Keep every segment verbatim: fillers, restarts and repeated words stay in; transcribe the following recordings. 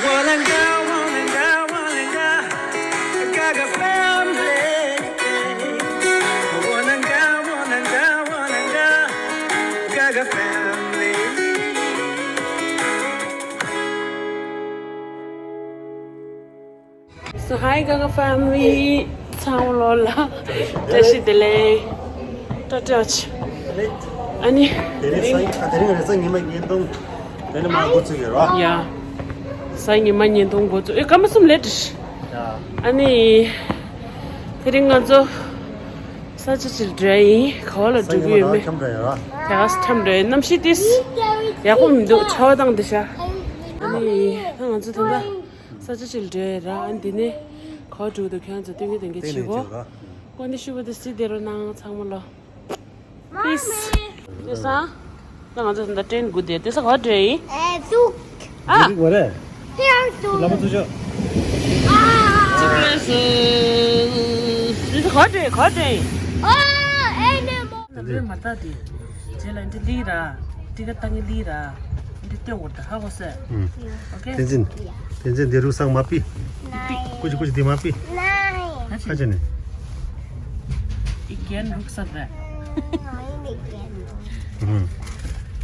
Wananga, wananga, wananga, Gaga family. Wananga, wananga, wananga, Gaga family. So hi Gaga family. ཚང་མ་ལོ་ལ་བཀྲ་ཤིས་བདེ་ལེགས། ཏྲ་ཏྲ་ཆ། ཨ་ནི། དེ་རིང་སང་དེ་རིང་རེས་གཟའ་ཉི་མ་ཉིན་ཐུང་། དེ་ནི་མ་འགོ་ཚུགས་ཡོད་རོ། ཡ། གཟའ་ཉི་མ་ཉིན་ཐུང་འགོ་ཚུགས་ཨེ་སྐར་མ་གསུམ་ལས་བྲིས། ཡ། ཨ་ནི། དེ་རིང་ང་ཚོ་ས་ཆ་ཅིག་འགྲོ་ཡིན། ག་བ་ལ་འགྲོ་གི་ཡོད་མེད། ཁྱམས་འགྲོ་ཡོད་རོ། ཡ་ཁྱམས་འགྲོ་ཡིན། གནམ་གཤིས་ཏིས་ཡག་པོ་མི་འདུག་ཆར་པ་བཏང་འདི་ཤ། ཨ་ནི་ད་ང་ཚོ་དེ་འདྲ། ས་ཆ་ཅིག་འགྲོ་ཡ་ར། ཨ་འདི་ནས་ག་པར་འགྲོ་གི་འདུག་ཁྱོད་ཚོ་སྟོན་གི་སྟོན་གི་བྱེད་གོ། ཀོན་ཏི་ཤུ་བ་དེ་སི་དེ་རོ་ནང་ཚང་མ་ལོ། Peace། དེ་སང་། ད་ང་ཚོ་ད་ལྟ་ཊེན་སྒུག་བསྡད། དེ་སང་ག་པར་འགྲོ་ཡིན། ཨ་ཟུག་ཨ། ཟུག་བ་རེད། ཧེ་ཨ་ཟུག་ལ་མ་ཚུགས་ཤོག་ཨ། ཅི་པ་རེད་སུ། དེ་སང་ག་པར་འགྲོ་ཡིན། ག་པར་འགྲོ་ཡིན། ཨ་ཨེ་ནེ་མོ། ན་བུན་མ་ལྟ་དེ། རྗེས་ལ་འདི་ལི་ར། ཏི་ཀ་ཏང་གི་ལི་ར། འདི་ཏེ་འོར་ད་ཧ་གོ་སེ། ཨོ་ཀེ། བསྟན་འཛིན། བསྟན་འཛིན་འདི་རུག་སང་མ་པི། ཀུ་ཅི་ཀུ་ཅི་འདི་མ་པི། ཁ་ཆེ་ནས། ཨི་ཀན་རུག་སང་ར།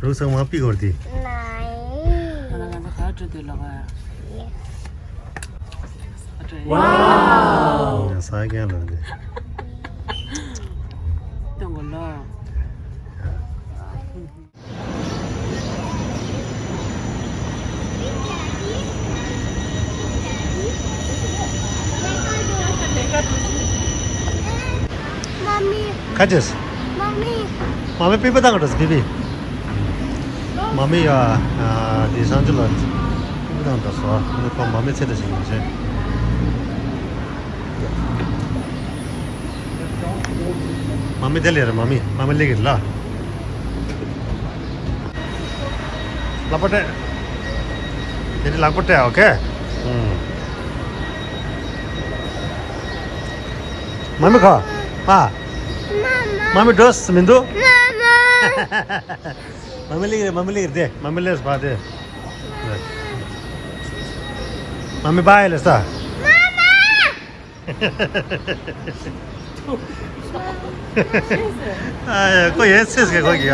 རུག་སང་མ་པི་གོར་དི། ང་ང་ཚོ་ག་འགྲོ་དུས་ལོག་ཨ། ཝའོ། ས་རྒྱན་ལ་འདི། སྟོན་གོ་ལོ། ཁ་ཅེས། མ་མི། མ་མི་པི་པ་དང་འགྲོ་སི་པི་པི། མ་མི་ཡ། དེ་སང་ཅི་ལ། པི་པ་དང་འགྲོ་སོ། ཨ་ནི་ཁོ་མ་མི་ཚེ་ད་ཞིག་ཡིན་ཅེ། མ་མི་དེ་ལས་ར་མ་མི་མ་མི་ལེགས་ལ། ལག་པ་སྤྲད། དེ་ནི་ལག་པ་སྤྲད་ཨོ་ཁེ། མ་མི་ཁ། ཨ། མ་མི་འགྲོ་སི་མི་འདུག་མ་མི་ལེགས་རེད། མ་མི་ལེགས་རེད། དེ་མ་མི་ལེགས་པ་དེ། མ་མི་པ་ཡ་ལེ་ས། ཨ་ཡ་ཁོ་ཡན་སེས་ཀྱི་ཁོ་གི་ཡ།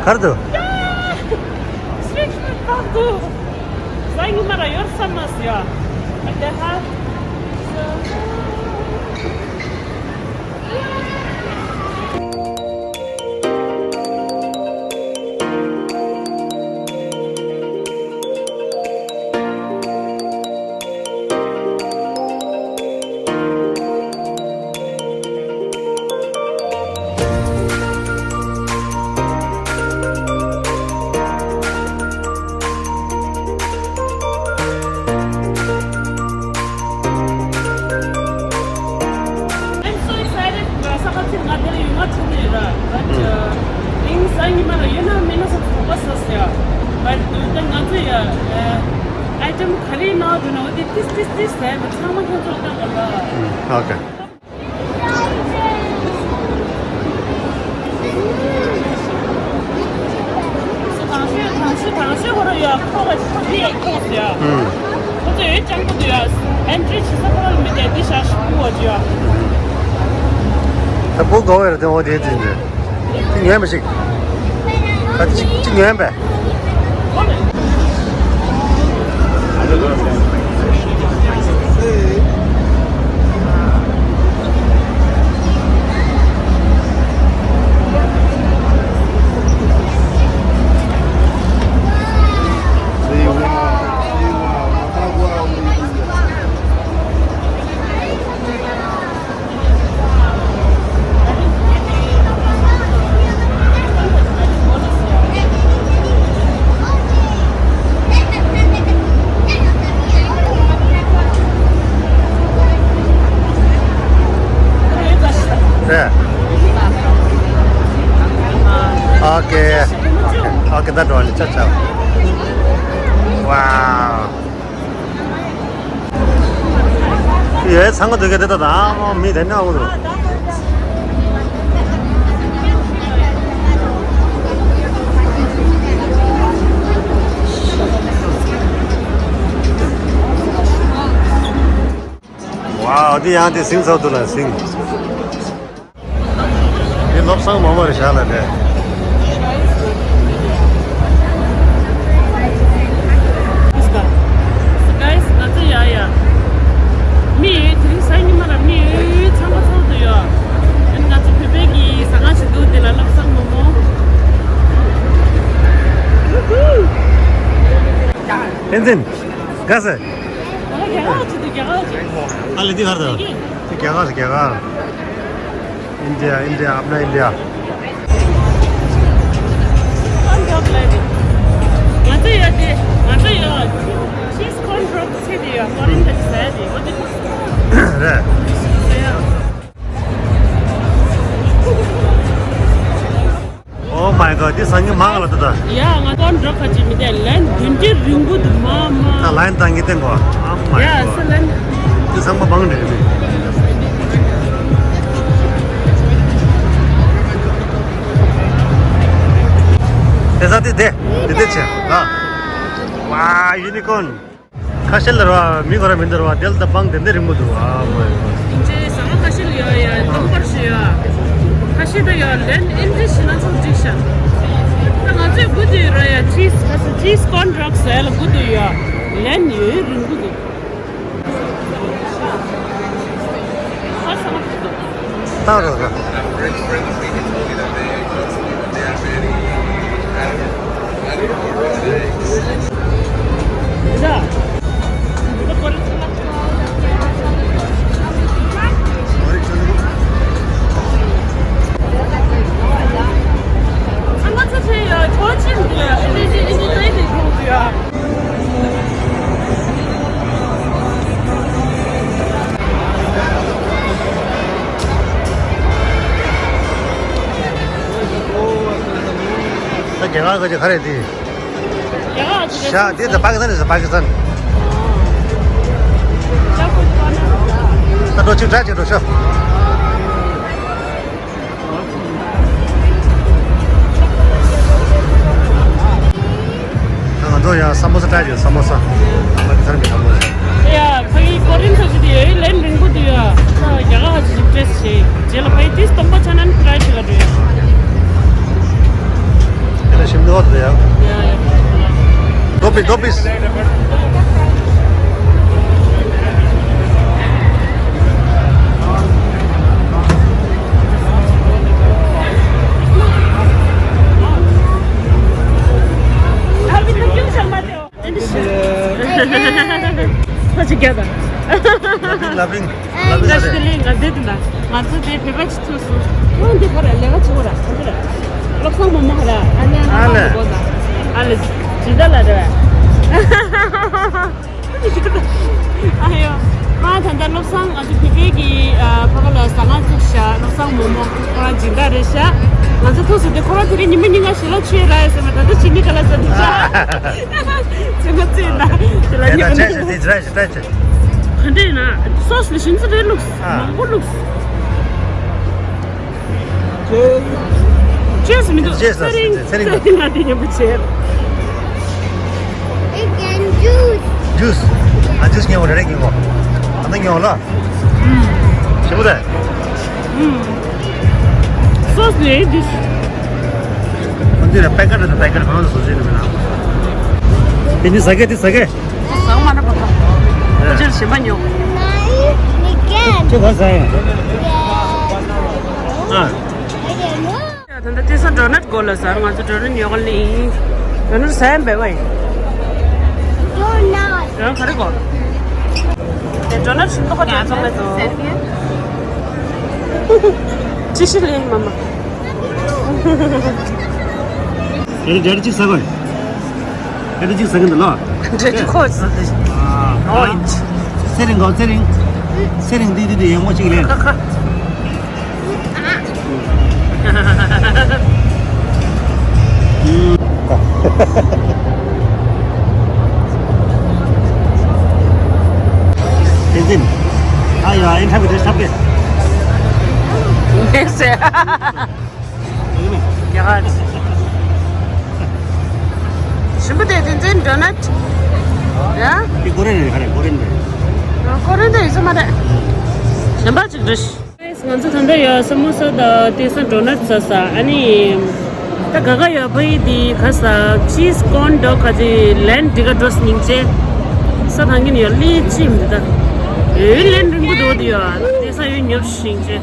གར་དུ། སྲིད་པ་དུ། གཟའ་ཉི་མ་ར་ཡོད་ས་མ་སི་ཡ། ཨ་དེ་ཧ། I'm so excited. ས་ཁ་ཚིག་ང་དེར་ཡོང་བ་ཐུག་ནས་ར། But, uh, རིང་གཟའ་ཉི་མ་ལ་ཡོད་ན་མེད་ན་སོགས་དོགས་པ་ཟ་ཟེར། But དུས་ད་ང་ཚོ་ཡ། ཨ། item ག་རེ་ནང་དུ་ན་འོ་དེ་ཏིས་ཏིས་ཏིས་ཟེར་བ་ཚང་མ་ཁྱོད་ཚོར་བཏང་ག་ལ། Okay. ད་བུ་གོ་བའི་ར་དེ་འོ་དེ་དེ་འདྲ། དེ་ཉོས་མི་ཤིག་ད་ཅི་ཅི་ཉོས་པས། Okay. Okay, that one. Ciao, ciao. Wow. ཚང་མ་འདུག་གི་དེ་ད་ད་ཨ་མི་དེ་ནས་ཨ་མོ་འདུག་ཝའོ། འདི་ཡང་དེ་ཟིང་ཚར་འདུག་ལ་ཟིང་། འདི་བློ་བཟང་མོ་མོ་རེད་ཤག་ལ་རེད། Guys, ང་ཚོ་ཡ་ཡ། མི་ཡོད་དེ་རིང་གཟའ་ཉི་མ་ར་མི་ཡོད་ཚང་མ་ཚོགས་འདུ་ཡོད། ཨ་ནི་ང་ཚོ་བོད་པའི་གི་ཟ་ཁང་ཞིག་འདུག་དེ་ལ་བློ་བཟང་མོ་མོ། བསྟན་འཛིན། དགའ་སེ། ཨ་ལེ་འདི་གར་དང་། འདི་རྒྱ་གར་རྒྱ་གར། India, India, अपना India. ང་ཚོ་ཡོད་དེ། ང་ཚོ་ཡོད། ཤིས་ཁོན་ཌོག་ཟེར་དེ་ཡོད། ཀོ་རིན་ཐ་ཟེར་དེ་ཡོད། རེད། Oh my god, འདི་སང་ཉིན་མང་ལ་ད་ད། ཡ་ང་ཀོན་ཌོག་ཁ་ཅིག་མི་དེ་ལན་བདུན་བརྒྱ་རིང་པོ་འདུག་མ་མ། ད་ལན་བཏང་གི་བསྟན་གོ། Oh my god. ཡ་སི་ལན། འདི་ཚང་མ་བང་འདྲ་རེད། དེ་ས་དེ་དེ་དེ་དེ་ཆེ་ཨ། ཝ་ཡུ་ནི་ཀོན། ཁ་ཤས་ལ་ར་བ་མི་གོ་ར་མི་འདུག་ར་བ། དེ་ལ་ད་བང་དེ་འདྲ་རིང་པོ་འདུག་ཨ་མ། ཁྱེད་ཚོའི་ཟ་ཁང་ཁ་ཤས་ལ་ཡོད་ཡ་སྟོང་པར་ཞུ་ཡ། ཁ་ཤས་ད་ཡོད་ལན་ཨིན་ཇི་ཤི་ན་ཚོ་འགྲིག་ཤག་ད་ང་ཚོས་སྒུག་བསྡད་ཡོད་ར་ཡ། ཅིས་ཁ་ཤས་ཅིས་ཀོན་ཌོག་ཟེར་ལ་སྒུག་བསྡད་ཡོད། ལན་ཡོད་རིང་པོ་འདུག་ད་རོ་རོ། ད་རྒྱ་གར་ག་ཅིག་ག་རེ་དེ། རྒྱ་གར་ཅིག་ཤ་དེ་ད་པ་ཀི་སི་ཐན་རེད་ཟེར། པ་ཀི་སི་ཐན། ད་འགྲོ་ཅིག་འདྲ་ཅིག་འགྲོ་ཤོག་ང་ཚོ་ཡང་ས་མོ་ས་ཊ་རའི་བྱེད། ས་མོ་ས། ང་ཚོ་ཚར་མི་ས་མོ་ས། ཡ་ཕ་གི་ཀོ་རིན་ཐ་ཅི་དེ་ཡོད་ལན་རིང་པོ་འདུག་ཡ། ད་རྒྱ་གར་ཧ་ཅི་ཅིག་ཊེ་སི་ཊི་བྱེད། རྗེས་ལ་ཕ་གི་ཏིས་སྟོང་པ་ཆ་ནན་ཊ་རའི་བྱེད་ལ་འགྲོ་ཡ། དེ་ལ་ཞིམ་འདུག་ཨ། དེ་ཡ། ཡ་ཡ། ཌོ་པི་ཌོ་པི། ཁ་ཅིག་རྒྱབ་དང་། ལབ་རིང་། ལབ་རིང་། ང་ཚོ་དེ་ལས་ང་བསྡད་འདུག་ན། ང་ཚོ་དེ་བོད་པ་ཅིག་ཐུག་སོང་། ཁོང་འདི་ཁོ་ར་ལས་ཀ་བྱེད་གོ་ར། ཁོང་ཚོ་ར། བློ་བཟང་མོ་མོ་ཧ་ར། ཨ་ནེ་ཨ་ནེ་ཨ་ལེ། གོ་ད། ཨ་ལེ། ཇི་ལྟར་ལ་རེད། ཨ་ཡོ། ང་ད་ལྟ་བློ་བཟང་ང་ཚོ་བོད་པའི་གི་ཨ་ཕ་ག་ལ་ཟ་ཁང་བཙུགས་ཤག་བློ་བཟང་མོ་མོ་ཁོ་རང་སྦྱིན་བདག་རེད་ཤག་ང་ཚོ་ཐུག་སོང་དུས་ཁོ་རང་དེ་རིང་ཉི་མ་གཉིས་ཀ་ཞལ་ལག་མཆོད་ར་ཡོད་ཟེར་མ། ད་ལྟ་ཕྱི་ཉིན་ག་ལ་ཟ་འདུག་ཤག་ཚེ་མ་ཚེ་ན་ཞལ་ལག་ཉི་མ་གཉིས་ཀ། ག་འདྲ་ཡིན་ན་སོ་སི་ལ་ཞིམ་ཚ་རེད་ལུགས། མང་པོ་ལུགས། ཅེས་མི་འདུག་ཅེས་ཚེ་རིང་ཚེ་རིང་ཚེ་རིང་ང་དེ་ཉམས་པོ་བྱས། ཇུས། ཨ་ཇུས་ཉོ་རེ་རེ་ཉོ། ཨ་ནི་ཉོ་ལ། ཞིམ་པོ་དེ། སོ་སི་ལས་ཇུས། ཁོང་ཚོས་ལ་པད་དཀར་དང་པད་དཀར་གང་དུ་བཟོ་བྱས་ནས་མིན་ན། དེ་ནི་ཟ་གེ་དེ་ཟ་གེ། ཟ་མ་ན་པ་ཁ། ཁོ་ཚོར་ཞིམ་པ་ཉོ། ཁྱོད་ག་ཟ་ཡིན། ཨ། ད་ལྟ་དེ་ས་ཌོ་ནཊ་གོ་ལ་ཟ། ང་ཚོ་ཌོ་ནཊ་ཉོ་ག་ལ་ཡིན། ཌོ་ནཊ་ཟ་ཡིན་པས་ཝའི། ཌོ་ནཊ། ཌོ་ནཊ་ག་རེ་གོ། དེ་ཌོ་ནཊ་ཞིམ་པོ་ཁ་ཐག་ཚང་མེད་དོ། ཅི་ཞིག་ལེན་མ་མ། ཨེ་རེ་ཌེ་ཌི་ཅིག་ཟ་གོ། ཨེ་རེ་ཅིག་ཟ་གི་འདུག་ལོ། ཌེ་ཌི་ཁོ་ཟ་དེ། ཨོ་རེན་ཇི། ཚེ་རིང་གོ་ཚེ་རིང་། ཚེ་རིང་འདི་འདི་འདི་ཡང་མོ་ཅིག་ལེན། ཁ་ཁ། བསྟན་འཛིན། ད་ ཡ་ཨིན་ཐ་བི་དེ་ཤབ་གེ། ངས་ཟེར། ཡ་ཧ། ཞིམ་པོ་དེ་དེ་ཚོའི་ཌོ་ནཊ། ཡ། དེ་ཀོ་རེན་རེད། ཧ་རེ་ཀོ་རེན་རེད། ཀོ་རེན་དེ་ཡིན་ས་མ་རེད། གཞན་པ་ཅིག་རེད། ང་ཚོ་ད་ལྟ་ཡ་ས་མོ་ས་དང་དེ་ས་ཌོ་ནཊ་ཟ་ས། ཨ་ནི་ད་ག་ག་ཡོད་པ་ཡི་དེ་ག་ས་ཅིས་ཀོན་ཌོག་ག་ཅི་ལན་འདི་ག་འགྲོ་སྙིང་རྗེ། ས་ཐང་གིན་ཡོད་ལི་ཅི་མི་ད། ཨེ་ལན་རིང་པོ་འགྲོ་དུ་ཡོད། དེ་ས་ཡོད་ཉོབ་སྙིང་རྗེ།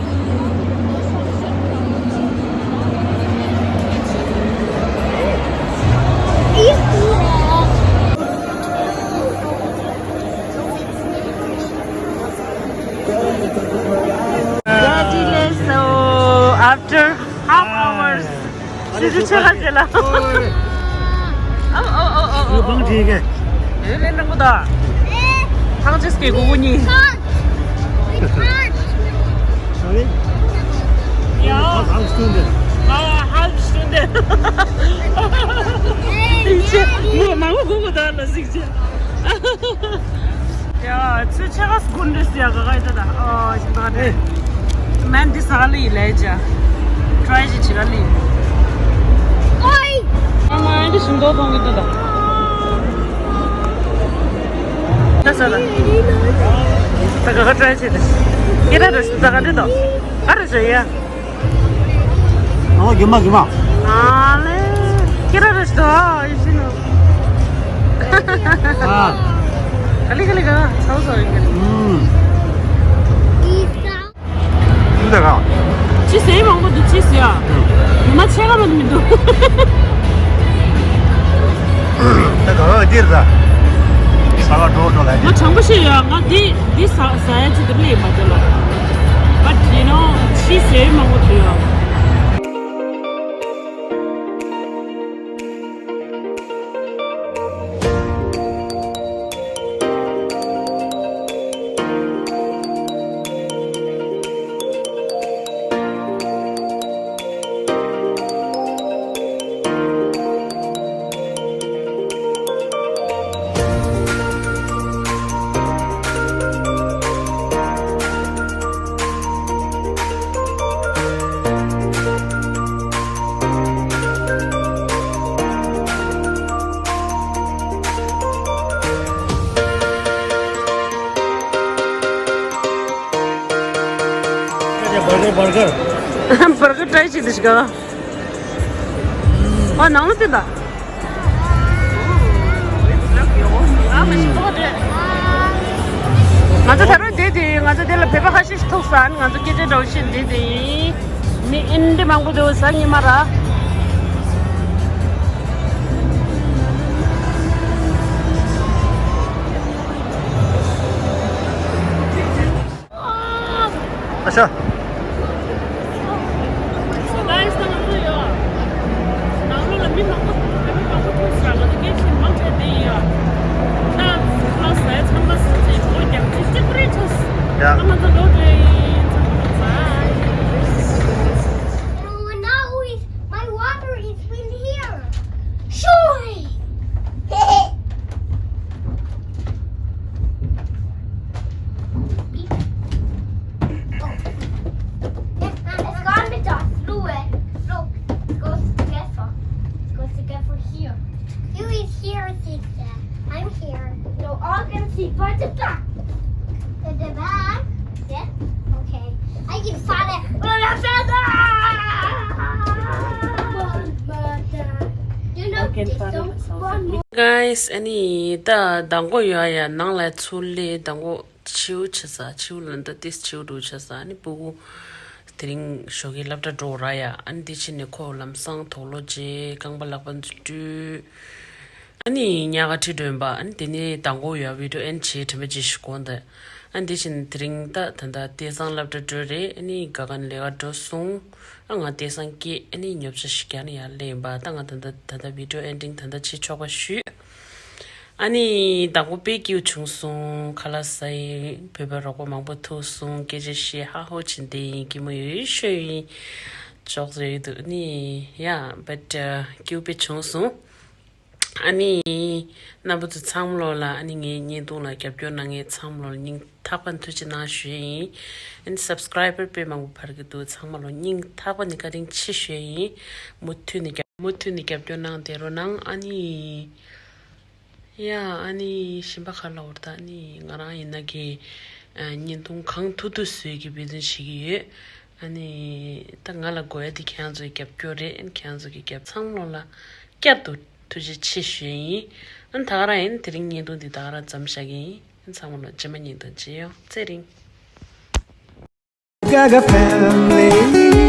Daddy, let's go. After half hours. ཨ་ལེ། ཆུ་ཆུ་ཆེ་ཁ་ཟེར་ལ། ཨོ་ཨོ་ཨོ་ཨོ། ཨོ་ཨོ། ཨེ་ལེ་ནང་གོ་ད། ཐང་ཅིག་གི་གུ་གུ་ཉི། Sorry? Yeah. Halbe Stunde. Ah, halbe Stunde. ཨེ་ཅེ་མོ་མང་པོ་གོ་གོ་ད་ལ་ཟིག་ཅེ། ཡ་ཚུ་ཆེ་ག་སྐུན་རེ་སི་ཡ་ག་ག་ཡི་ད་ད། ཨོ་ཞིག་ད་ད། མན་འདི་ས་ག་ལི་ཡི་ལས་ཅ། ཊྲའི་ཅི་ཅི་ག་ལི། ཨོའི། ཨ་མ་འདི་ཞིམ་མདོག་མཐོང་གི་ད་ད། ད་ས་ད། ད་ག་ག་ཊྲའི་ཅི་ད། ཡེ་ད་ད་ད་ག་འདི་ད། ག་རེ་ཟེར་ཡ། ཨོ་རྒྱུ་མ་རྒྱུ་མ། ཨ་ལེ། ཁྱེད་རང་རེ་ཞིག་ཏུ་ཨ་ཡེ་ཤི་ནོ། ཨ། ག་ལི་ག་ལི་ག་ཚའོ་ཚའོ་ཡིན་ག་ལི། ཨུམ། ཨུམ་ད་ག་ཅི་ཟེར་མང་པོ་འདུག་ཅི་ཟེར་ཨ། ཉི་མ་ཕྱེད་ཀ་མ་མི་འདུག་ད་ག་ག་འདིར་ད། ས་ག་འགྲོ་འགྲོ་ལ་ང་དྲང་པོ་བཤད་ཡོད། ང་འདི་འདི་ཟ་ཟ་ཡ་ཅི་འདུག་ལེ་མ་འདུག་ལ། But you know ཅི་ཟེར་མང་པོ་འདུག་ཡ། བར་གར་བར་གར། བར་གར་ཊྲའི་བྱེད་དུ་ཞིག་ག་ཨ་ནང་ལ་བསྟན་ད། ང་ཚོ་ད་རུང་བསྡད་དེ་ཡིན། ང་ཚོ་དེ་ལ་བོད་པ་ཁ་ཤས་ཤིག་ཐུག་ས། ཨ་ནི་ང་ཚོ་སྐད་ཆ་འདྲ་བོ་བཤད་བསྡད་དེ་ཡིན། མི་ཨིན་དི་མང་པོ་འདུག་ས་ཉི་མ་ར། ཨ་ཤ། So guys, ད་ང་ཚོ་ཡོད། ནང་ལོགས་ལ་མི་མང་པོ་མི་མང་པོ་ཐུག་ས། ང་ཚོ་སྐད་ཆ་མང་ཆེ་བསྡད་ཡོད། ད་ཁ་ལག་ཟ་ཡ་ཚང་མ་ཟ་ཚེ་སྒོ་རྒྱབ་ཚེ་གཅིག་པུ་རེད་ཆོག་ད་ང་ཚོ་ལོག་འགྲོ་ཡིན། ཚང་མ་ལ་བའི། Oh, now is my water is filled here. Sure. It's gone with us. Look, look, it goes together. It goes together here. Who is here, sister? I'm here. So all can see by the back. At the back? Yes. Okay. I can find it. You know, I can find it. Guys, ཨ་ནི་ད་མདང་དགོང་ཡོད་ཡ། ནང་ལ་ཚུར་སླེབས། མདང་དགོང་ཕྱིའུ་ཆ་ས། ཕྱིའུ་ལ་འདི་ཏིས་ཕྱིའུ་འགྲོ་ཆ་ས། ཨ་ནི་སྤུ་གུ་དེ་རིང་ཞོགས་ཀས་སློབ་གྲྭ་འགྲོ་ར་ཡ། ཨ་ནི་འདི་ཕྱི་ནས་ཁོ་ལམ་སང་དུག་ལོག་བརྗེ། རྐང་པ་ལག་པ་འཛུལ་དུས། ཨ་ནི་ཉལ་ཁ་ཁྲིད་འགྲོ་ཡིན་པ། ཨ་ནི་དེ་ནས་མདང་དགོང་ཡོད་བི་ཌི་ཡོ་ཨེན་ཌི་བྱས་དྲན་པ་བརྗེད་ཤིག་གོ་འདི། ཨ་ནི་དེ་བཞིན་དེ་རིང་ད་ད་ལྟ་སྟེ་སང་སློབ་གྲྭ་འགྲོ་རེད། ཨ་ནི་ག་ག་ནས་ལས་ཀ་འགྲོ་སོང་། ཨ་ང་སྟེ་སང་སྐྱེས། ཨ་ནི་ཉོབ་ཆ་ཞིག་རྒྱག་ནས་ཡར་སླེབས་ཡིན་པ། ད་ང་ད་ལྟ་ད་ལྟ་བི་ཌི་ཡོ་ཨེན་ཌིང་ད་ལྟ་བྱེད་ཆོག་པ་ཞུས། ཨ་ནི་མདང་དགོང་དཔེ་སྐྱིད་པོ་བྱུང་སོང་། ཁ་ལག་ཟ་ཡིན། བོད་པའི་རོགས་པ་མང་པོ་ཐུག་སོང་། སྐད་ཆ་བཤད་ཧ་ཧོ་བྱེད་བསྡད་ཡིན། སྐྱིད་མོ་ཡོད་ཤོད་ཡིན། ཅོག་ཙེ་ཡོད་འདུག་ཨ་ནི་ཡ་བཊ་སྐྱིད་པོ་དཔེ་བྱུང་སོང་། ཨ་ནི། རྣམ་པ་ཚོ་ཚང་མ་ལོ་ལ་ཨ་ནི་ངའི་བརྙན་ཐུང་ལ་རྒྱབ་སྐྱོར་གནང་མཁན་ཚང་མ་ལོ་ལ་སྙིང་ཐག་པ་ནས་ཐུགས་རྗེ་གནང་ཞུ་ཡས་ཡིན། ཨ་ནི་སབ་སི་ཀ་རའི་བར་དཔེ་མང་པོ་འཕར་གྱི་འདུག་ཚང་མ་ལོ་སྙིང་ཐག་པ་ནས་བཀའ་དྲིན་ཆེ་ཞུ་ཡས་ཡིན། མུ་མཐུད་ནས་རྒྱབ་མུ་མཐུད་ནས་རྒྱབ་སྐྱོར་གནང་བསྡད་རོགས་གནང་ཨ་ནི། ཡ་ཨ་ནི་གཞན་པ་ག་ལ་འོར་ད་ཨ་ནི་ང་རང་ཡིན་ན་གི་བརྙན་ཐུང་གང་ཐུབ་ཐུབ་བཟོས་ཀྱི་འབད་བརྩོན་བྱེད་ཀྱི་ཡོད། ཨ་ནི་ད་ང་ལ་དགོས་ཡ་དེ་ཁྱེད་རང་ཚོའི་རྒྱབ་སྐྱོར་རེད། ཨ་ནི་ཁྱེད་རང་ཚོ་གི་རྒྱབ་ཚང་མ་ལོ་ལ་བསྐྱར་དུ་ཐུགས་རྗེ་ཆེ་ཞུ་ཡ་ཡིན། ཨ་ནི་ད་ག་རང་ཡིན། དེ་རིང་བརྙན་ཐུང་འདི་ད་ག་རང་མཚམས་བཞག་གི་ཡིན། ཨ་ནི་ཚང་མ་ལོ་རྗེས་མ་བརྙན་ཐུང་མཇལ་ཡོང་། ཚེ་རིང་། Gaga family.